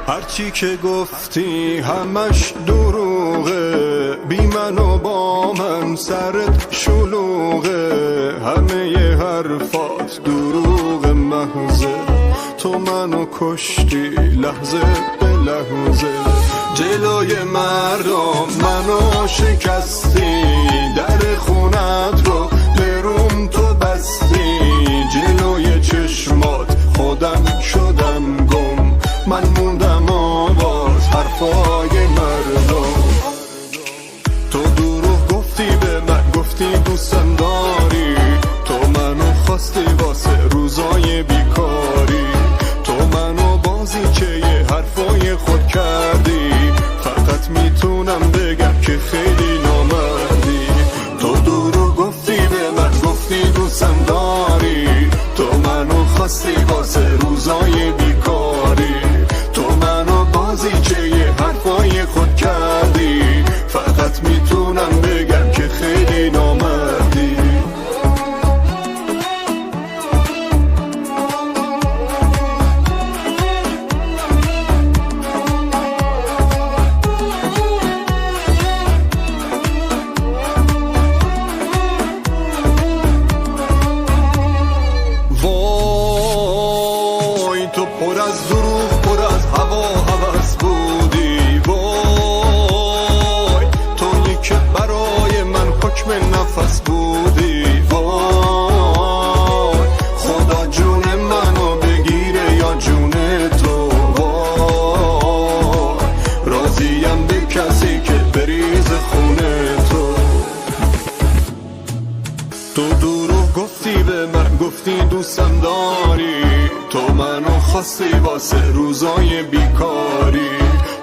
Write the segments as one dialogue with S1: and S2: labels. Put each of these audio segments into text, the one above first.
S1: هرچی که گفتی همش دروغه، بی من و با من سرت شلوغه. همه ی حرفات دروغ محضه، تو منو کشتی لحظه به لحظه. جلوی مردم منو شکستی، در خونت رو به روم تو بستی. جلوی چشمات خودم شدم گم، من موندم آواز حرفای مردم. تو دروغ گفتی به من، گفتی دوستم داری. تو منو خواستی واسه روزای بیکاری. تو منو بازی چه یه حرفای خود کردی. فقط میتونم بگم که خیلی نامردی. تو دروغ گفتی به من، گفتی دوستم داری. تو منو خواستی واسه روزای بیکاری. تو منو بازی چه یه حرفای خود کردی. فقط میتونم بگم که خیلی نامردی. وای تو پر از دروغ، پر از هوا هوس بودی. وای تویی که برای من حکم نفس بودی. وای خدا جون منو بگیره یا جون تو. وای راضیم به کسی که بریز خونه تو. تو دروغ گفتی به من، گفتی دوستم داری. تو منو خواستی واسه روزای بیکاری.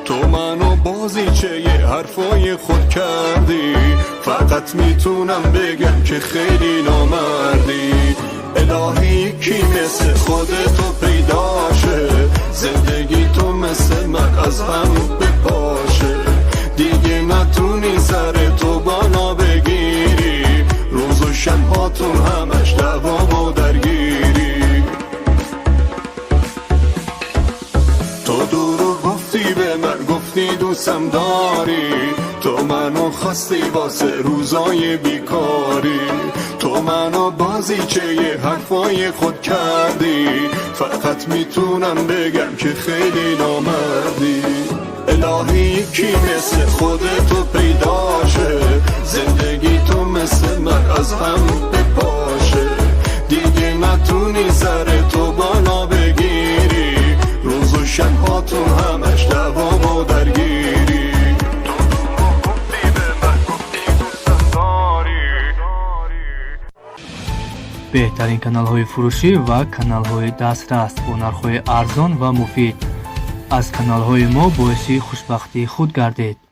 S1: تو منو بازی چه یه حرفای خود کردی. فقط میتونم بگم که خیلی نامردی. الهی کی مثل خودتو پیدا شه، زندگی تو مثل من از هم بپاشه. دیگه نتونی سر تو بالا بگیری، روز و شبهاتون همش دعوا و درگیری. تو دروغ گفتی به من، گفتی دوستم داری. تو منو خواستی واسه روزای بیکاری. تو منو بازی چه یه حرفای خود کردی. فقط میتونم بگم که خیلی نامردی. الهی کی مثل خودتو پیدا شه، زندگی تو مثل من از هم بپاشه. دیگه نتونی سر تو بالا بگیری، روز و شبهاتون همش دعوا و درگیری. تو دروغ گفتی به من، گفتی دوستم داری.
S2: Беҳтарин каналҳои фурӯшӣ ва каналҳои дастрас бо нархҳои арзон ва муфид. Аз каналҳои мо боиси хушбахтии худ гардед.